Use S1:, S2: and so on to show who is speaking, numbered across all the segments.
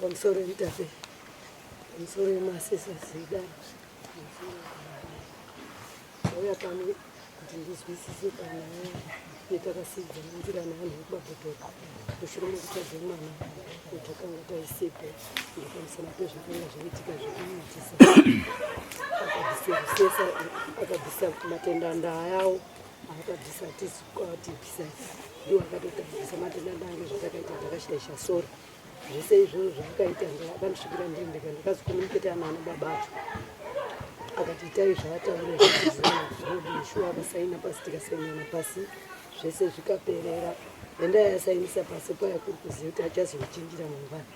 S1: Pamusoro mutape, pamusoro yemasesasi dare. Ndauya pano kuti ndizwisise panyaya yetakasiidzana nzira nevanhu vekubabhotora mushure mekutadza mwana wetakanga taisepo ngepamusana pezvakanga zvaitika zvekuitisa akabvisa rusesa akabvisa matendanda ayawo akabvisa tisu kwatibvisa ndiwo akatotambisa matendanda ange zvatakaita takashaisha sori Zvese izvozvo zvaakaita akandisvikira ndiri ndega ndakazokomuniketa naana baba acho akati itai zvaataura zvinodii shuwa akasaina pasi tikasainana pasi zvese zvikaperera endai asainisa pasi paya kuri kuziva kuti achazochinjira mangwana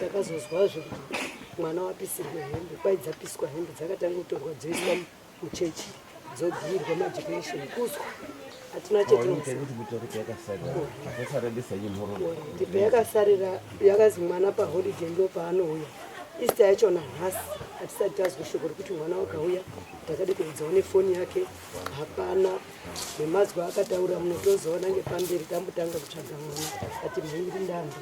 S1: takazozwazve kuti mwana wapisirwe hembe kwai dzapiswa hembe dzakatanga kutorwa dzoiswa muchechi dzobhiirwa majekesheni kuzwa hatina chetinoyakasarira yakazi mwana paholiday ndo paanouya easter yacho nanhasi hatisati tazwa shoko rekuti mwana wakauya takadi kuudzawo nefoni yake hapana nemazwi akataura munotozoona ngepamberi tambotanga kutsvaga mwana ati mhiri ndambi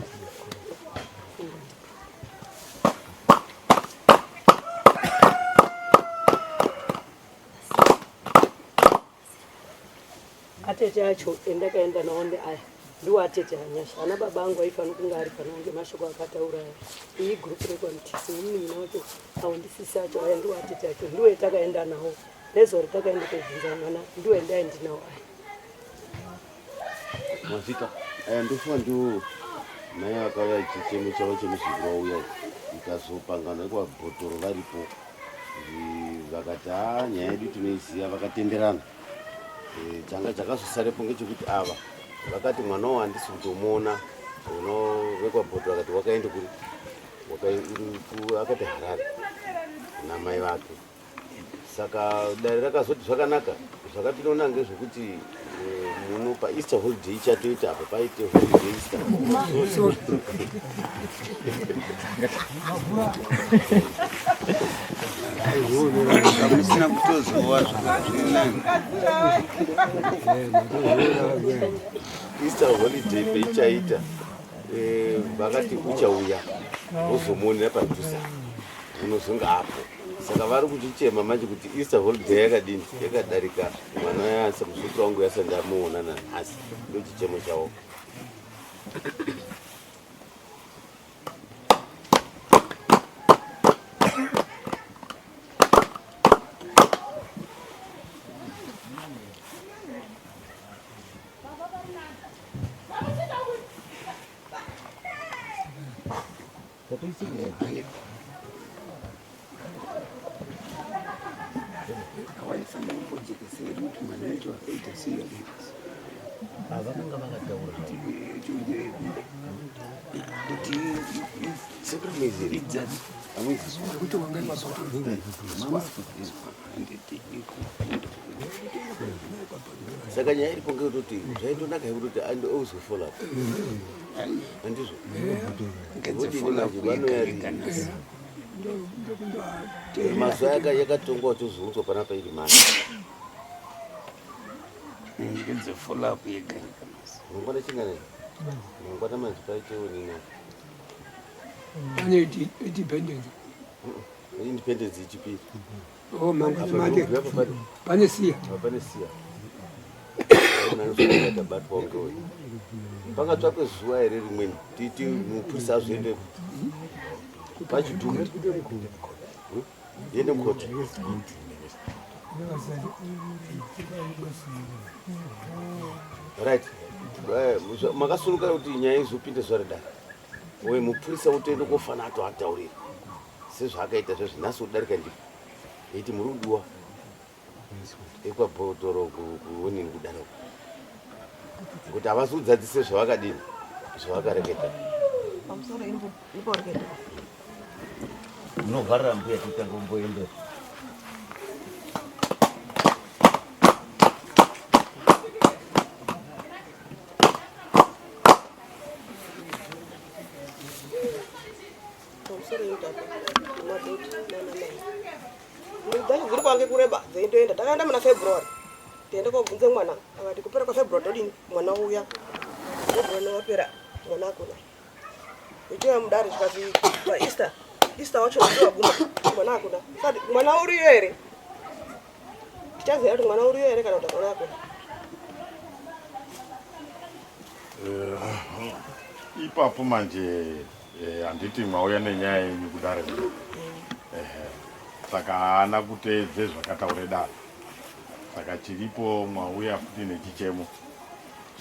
S1: Atete acho endakaenda nawo ndeaya ndiwo atete anyasha ana baba angu aifanira kunge ari pano ngemashoko akataura aya iyi gurupu rekwamutisi nemunin'ina wacho awo ndisisi acho aya ndiwo atete acho ndiwo etakaenda nawo nezuva retakaenda kobvunza mwana ndiwo endaendinawo aya
S2: Mazvita aya ndofunga ndiwo mai akauya chichemo chavo chemuzukuru wauya ikazopangana kwabhotoro varipo vakati haa nyaya yedu tinoiziva vakatenderana e, changa chakazosarepo ngechekuti ava vakati mwana wawo handisi kutomuona uno vekwabhotoro akati wakaenda kuri akati harare namai vake saka dare rakazoti zvakanaka zvakatinoona ngezvekuti eh, muno paeaster holiday ichatoita apa paite holiday easter
S3: musina kutozowa zvinani
S2: easter holiday peichaita eh, vakati uchauya wozomuonera padhuze unozonga apo saka vari kuchichema manje kuti easter holiday yakadini yakadarika mwana yasa muzukuru wangu yasa ndamuona nanhasi ndochichemo chavo
S3: Vakanga vakataura
S2: saka nyaya iripo ngeyekutoti zvaitonaka yekutoti ozofollow up handizvo mazuva yaka yakatongwa uchizounzwa panapa iri mani mangwana chingana mangwana manje paitewo nina
S4: pane independence
S2: independence ichipiri
S4: Oh, mangwana manje pane siya
S2: pane siya tabatwa ngewe pangatsvakwe zuva here rimweni titi mupurisa azoende pachidhumbi yende koti right eh, makasununga kuti nyaya izopinde zuva redare uye mupurisa utoende kofana atoataurira sezvaakaita zvezvi nhasi kudarika ndipo eiti muri kudiwa ekwabhotoro kuonini kudaro kuti havasi kudzadzise zvavakadini zvavakareketa
S3: munovharira mbuya titanga kumboendera
S5: Pamusoro yemutapa nemadhoti nana mai. Mwedzi dzacho dziri kwange kureba dzeindoenda. Takaenda muna February tiende kobvunze mwana akati kupera kwaFebruary todini mwana uya. February wapera mwana akuna. Ichiuya mudare zvikazi paEaster, Easter wacho ndiwaguma mwana akuna. Sati mwana uriyo here? Tichaziva kuti mwana uriyo here kana kuti mwana akuna.
S6: Ipapo manje handiti mauya nenyaya yenyu kudare saka haana kuteedze zvakataure dare. Saka chiripo mwauya futi nechichemo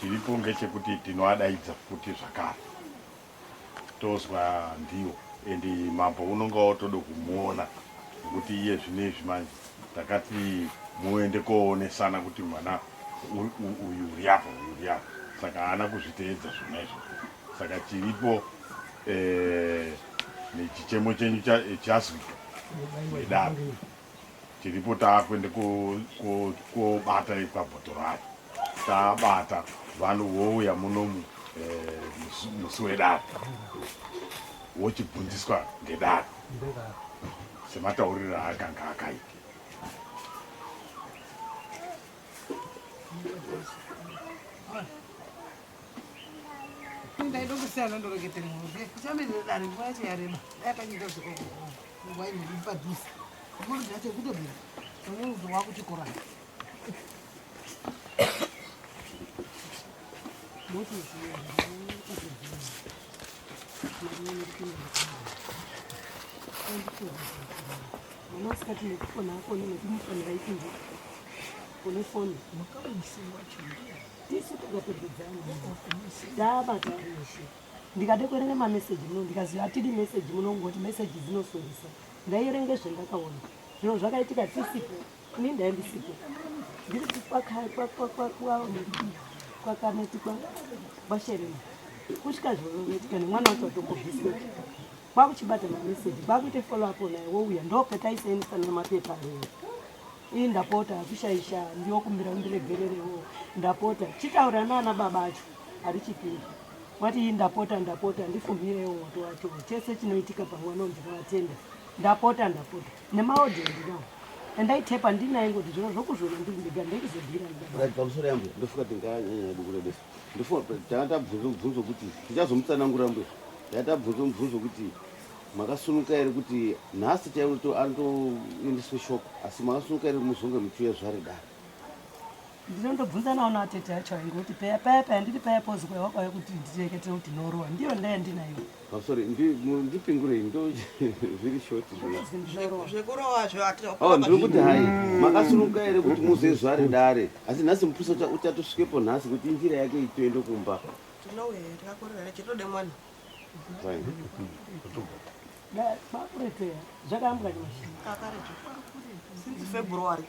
S6: chiripo ngechekuti tinoadaidza futi zvakare tozwa ndiwo and mambo unonga wotoda kumuona nekuti iye zvino izvi manje takati muende koonesana kuti mwana uyu uri apa uyu uri apa, saka haana kuzviteedza zvona izvo. Saka chiripo nechichemo chenyu chazwika nedare chiripo taakuende kobata ikwabhotoro acho tabata vanhu vouya munomu musi wedare wochibvunziswa ngedare sematauriro aakanga akaita.
S7: Ndaida kusiyana ndoreketera murume kuchamirira dare nguva yacho yareba dai panyika nguva ino padhuze murume yacho kutobira unozo wakuchikora.
S1: Mwana usikati nekufona akoni nekumufonera ipindu une foni tisu takapembedzana tabata ishe ndikade kuerenga mameseji muno ndikaziva atidi meseji muno ngoti meseji dzinosungisa ndaierenge zvendakaona zviro zvakaitika tisipo ini ndai ndisipo ndiri kwakaneti kwashereni kusvika zvinoitika nemwana wacho watombobviswa kwakuchibata mameseji kwakuite follow up naye wouya ndopataisaendesa nemapepa ayo. Ii ndapota kushaisha ndiokumbira undiregererewo ndapota chitaura nana baba acho ari chipingi wati ii ndapota ndapota ndifumhirewo moto wacho chese chinoitika pamwana ndinovatenda ndapota ndapota nemaaudio ndinawo endaitepa ndinaye ngoti zviro zvokuzviona ndiri ndega ndekuzobhira.
S2: Right, pamusoro yambuya ndofunga tinganyanya hedu kurebesa. Ndofunga tanga tabvunza mubvunzo kuti tichazomutsanangura mbuya. Tanga tabvunza mubvunzo kuti makasunuka here kuti nhasi chaiwo anotoendeswe shoko, asi makasunuka here muzonge muchiuya zuva redare?
S1: Ndinondobvunza nawo natete acho ayo ngekuti paya paya paya ndiri paya pozi kwaiwa kwauya kuti ndirekete kuti norowa ndiyo ndaya ndinayo.
S2: Pamusoro ndipingurei ndo zviri short
S5: zviya. Zvekurowa zvo atina.
S2: Oh, ndiri kuti hai makasununguka here kuti muze zuva redare, asi nhasi mupurisa uchatosvikepo nhasi kuti injira yake itoende kumba.
S5: Tinouya takakorera here chitode mwana.
S2: Fine.
S1: Kwakureteya zvakaambwa nyamashi.
S5: Kakaretu. Since February.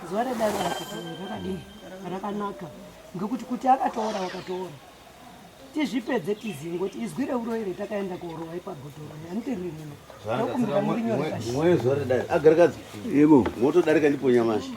S1: Zuva redare rakadii rakanaka ngekuti kuti akatoora wakatoora tizvipedze tizive ngoti izwi reuroyi retakaenda koorowa ipabhodhoro handiti riri muno ndokumbira murinyore pashi.
S2: Mwoyo zuva redare agarikadzi
S3: Yebo.
S2: motodarika ndipo nyamashi.